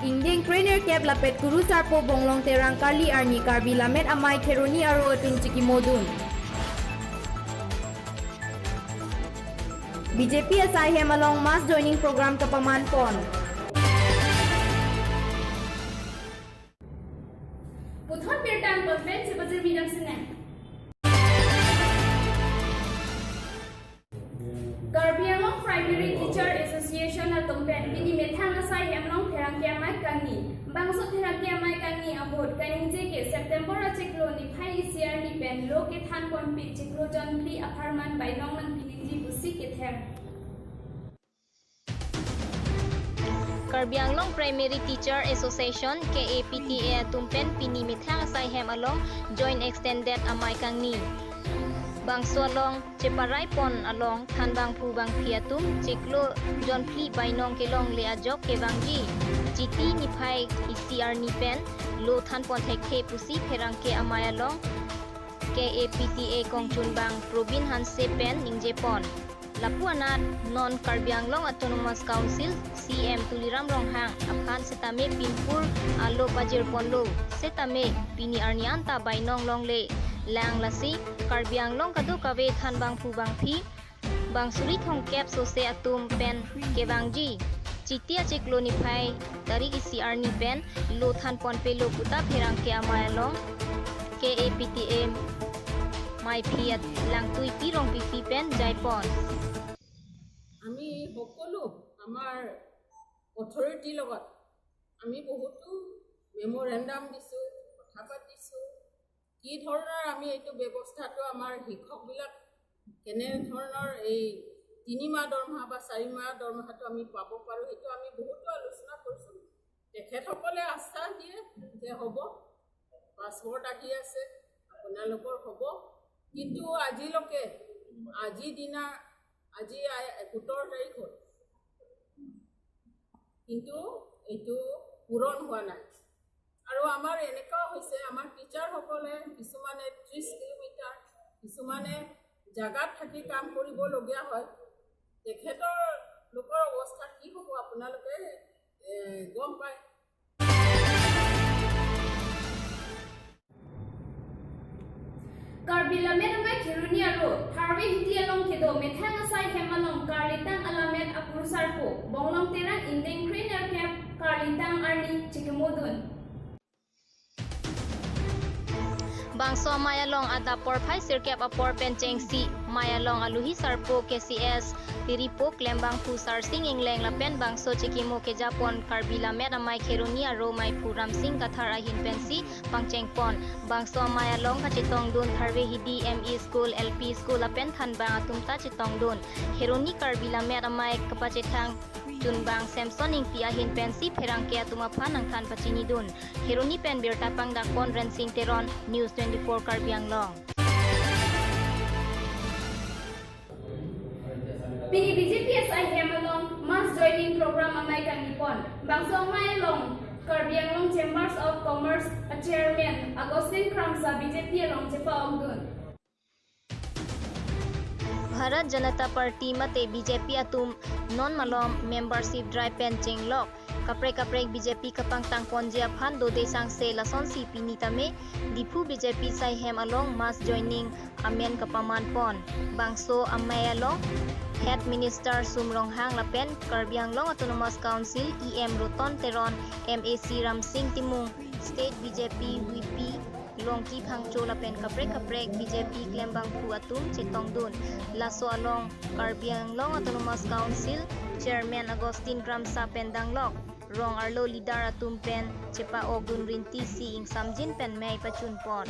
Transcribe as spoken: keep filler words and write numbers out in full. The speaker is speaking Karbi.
Ingdeng krenerkep lapet kurusarpo Bonglong Terang karli arni Karbi Lammet Amei Kheroni Aro atum chikimodun. B J P asai hem along mass joining program kapamanpon. Puthot birta ponpen chepajirmi damsinang. Karbi Anglong Primary Teacher Association atum pen pini methang asai hem along pherangke amei kangni. Bangso pherangke amei kangni ahut kaningje ke September achiklo niphai isi arni pen lo kethanponpe chiklo jonphli apharman bainong nangpiniji pusi kethem. Karbi Anglong Primary Teacher Association, K A P T A atum pen pini methang asai hem along joint extended amei kangni. Bangso along cheparaipon along thanbangphu bangphi atum chiklo jonphli bainong kelongle ajok kevangji Chiti niphai isi arni pen lo thanpon thekthe pusi pherangke amei along K A P T A kongchunbang Probin Hanse pen ningjepon. Lapu anat non Karbi Anglong Autonomous Council C E M Tuliram Ronghang aphan setame pinpur alo pajirponlo, setame pini arni anta bainong longle lang, lasi Karbi Anglong kadokave thanbangphu bangphi bang suri thomkep sose atum pen kevangji Chiti achiklo niphai tarik isi arni pen lo thanponpelo puta pherangke amei along K A P T A meiphi at Langtuipi Rongpipi pen jaipon. আমি সকলো আমাৰ অথৰিটিৰ লগত আমি বহুতো মেমৰেণ্ডাম দিছোঁ, কথা পাতিছোঁ। কি ধৰণৰ আমি এইটো ব্যৱস্থাটো আমাৰ শিক্ষকবিলাক কেনেধৰণৰ এই তিনি মাহ দৰমহা বা চাৰি মাহ দৰমহাটো আমি পাব পাৰোঁ, সেইটো আমি বহুতো আলোচনা কৰিছোঁ। তেখেতসকলে আশ্বাস দিয়ে যে হ'ব, পাছৱৰ্ড আহি আছে, আপোনালোকৰ হ'ব। কিন্তু আজিলৈকে, আজি দিনা, আজি আ-, সোতৰ তাৰিখ হ'ল, কিন্তু এইটো পূৰণ হোৱা নাই। আৰু আমাৰ এনেকুৱাও হৈছে, আমাৰ টিচাৰসকলে কিছুমানে ত্ৰিছ কিলোমিটাৰ, কিছুমানে জাগাত থাকি কাম কৰিবলগীয়া হয়। তেখেতৰ লোকৰ অৱস্থা কি হ'ব আপোনালোকে, এ, গম পায়। Karbi Lammet Amei Kheroni Aro Tharve Hidi along kedo methang asai hem along karlitang alammet akurusarpo Bonglong Terang ingdeng krenerkep karlitang arni chikimodun. Bangso amei along adap porphai sirkep apor pen chengsi amei along aluhi sarpo K C S tiripo klembangphu Sarsing Engleng lapen bangso chikimo kejapon Karbi Lammet Amei Kheroni Aro meiphu Ramsing Kathar ahin pensi pangchengpon. Bangso amei along kachetongdun Tharve Hidi M E School, L P School lapen thanbang atum ta chetongdun. Kheroni Karbi Lammet Amei kapachethang chunbang Samson Ingti ahin pensi pherangke atum aphan nangthan pachinidun. Kheroni pen birta pangdakpon Rensing Teron, News twenty-four Karbi Anglong. Pini B J P asai hem along mass joining program amei kangnipon. Bangso amei along Karbi Anglong Chambers of Commerce a Chairman Augustine Kramsa B J P along chepa-ongdun. Bharat Janata Party mate B J P atum non malom membership drive pen chenglok. Kaprek kaprek B J P kapangtangponji aphan dode sangse lasonsi pini tame Diphu B J P asai hem along mass joining amen kapamanpon. Bangso amei along Head Minister Sum Ronghang lapen Karbi Anglong Autonomous Council E M Roton Teron, M A C Ramsing Timung, State B J P V P Longki Phangcho lapen kaprek kaprek B J P klembangphu atum chetongdun. Laso along Karbi Anglong Autonomous Council Chairman Augustine Kramsa pen danglok, rong arlo leader atum pen chepa-okdun, rinti si ingsamjin pen mei pachunpon.